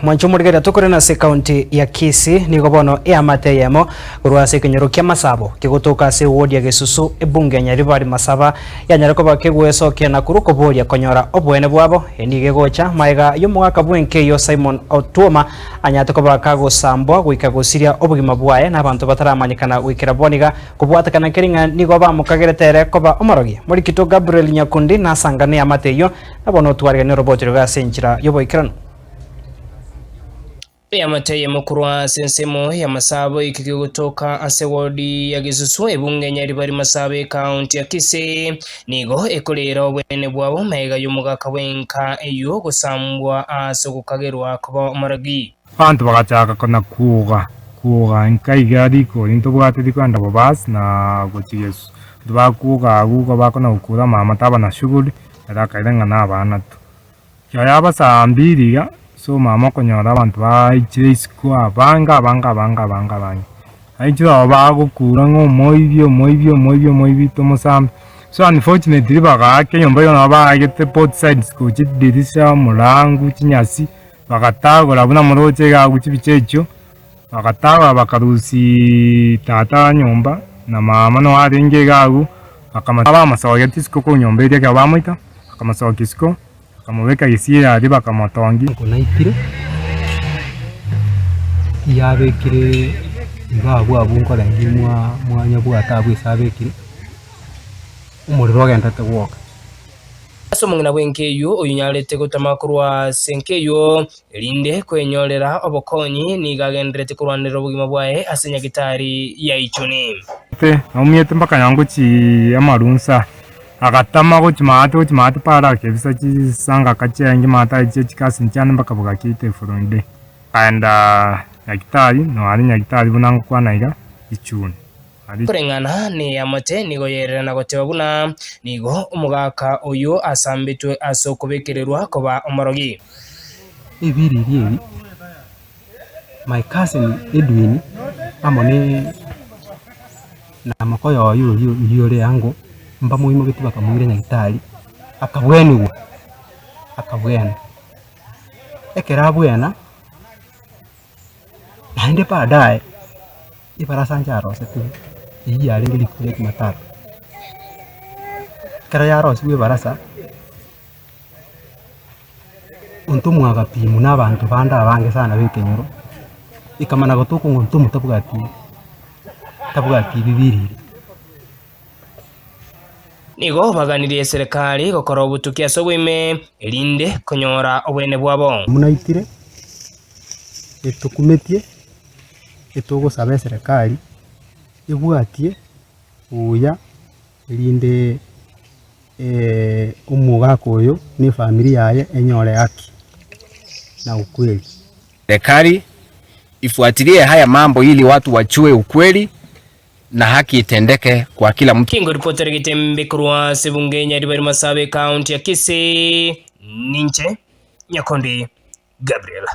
Mwanche omorigereria tokorene ase ekaunti ya Kisii nigo bono eamate eyemo korwa ase ekenyoro kia Masabo kegotoka ase ewodi ya Gesusu ebunge ya Nyaribari Masaba yanyare koba kegwesokia na korwa okoboria konyora oboene bwabo. Eye nigo egocha maega y'omogaka bw'enka eyio Simon Otuoma anyarete koba kagosambwa goika gosiria obogima bwaye na abanto bataramanyekana goikera bono iga kobwatekana nkeri ng'a nigo bamokagerete ere koba omorogi. Morikito Gabriel Nyakundi nasangane eamate eyio Na bono otwariganie oroboti robe ase enchera y'oboikeranu. Eamate eyemo korwa ase ensemo y'amasabo eke kegotoka ase ward ya Gesusu ebunge ya Nyaribari Masaba ekaunti ya Kisii nigo ekorera obweene bwabo magega y'omogaka bw'enka eyio gosambwa ase ogokagerwa koba omorogi. Abanto bagachaka kona-kuuga, kuuga inka iga rikori ntobwate rikoenda Bobasi na gochia Gesu. Abanto bakuuga agwo igo bakona gokura mama taba na shughuli, ere akaira ng'a nabana tu. Ekero yaba saa mbili iga, ase mama okonyora abanto baichire isiko abange abange abange abange abange. Baichire abwo bagokura ng'a omoibi omoibi omoibi omoibi tomosambe. So unfortunately bagaaka enyomba eywo nabo baagete both sides gochia edirisha, omorangu, chinyasi. Bagatagora buna moroche iga agwo chibicha echio, bagatagora bakarusia tata nyomba na mama noo arenge iga agwo, bakama bamosogetie isiko korwa nyomba eria ekero bamoita, bakamosokia isiko, bakamobeka gesieri aria bakamotongia. Nkonaitire, yabekire iga abwo abwo nkorengia mwa mwanyabwate abwo ase abekire, omorero ogenderete gwoka. Ase omong'ina bw'enka eyio oyonyarete gotama korwa ase enka eyio, erinde kwenyorera obokonyi, nigo agendererete korwanerera obogima bwaye ase nyagitari ya Ichuni. Naumiete mpaka nyangochi amarunsa, agatama gochia maate gochia maate para akebisa chisangaka chiaye maate aichie chikasini chiane mpaka bogakiita from there. Akaenda nyagitari, noare nyagitari buna ngokwana iga, Ichuni. Koreng'ana neamate nigo yerera na goteba buna nigo omogaka oyio asambetwe ase okobekererwa koba omorogi. Ebiriri ebi, my cousin Edwin amo ne na mokoyo oye oria oyio ore ango, mbamoimogetie bakamoira nyagetari, akabwenigwa, akabwena. Ekero abwena, naende baadaye. Ebarasa ncharosetigwe, eyio yarenge rituko ria Jumatatu. Ekero yarosigwe ebarasa, ontomwa agapimwa na abanto bande abange sana ba ekenyoro, ekamana gotoka ng'a ontomwa tabwati tabwati ebibiriri. Nigo baganirie eserekari gokora obotuki ase oboime, erinde konyora oboene bwabo. Munaitire, etokumetie, etogosaba eserekari ebwatie buya erinde omogaka oyo na efamiri yaye enyore haki na ukweli. Serikali ifuatilie haya mambo ili watu wachue ukweli na haki itendeke kwa kila mtu. Kingo ripotera egetembe korwa ase ebunge Nyaribari Masabe ekaunti ya Kisii, ninche Nyakondi Gabriel.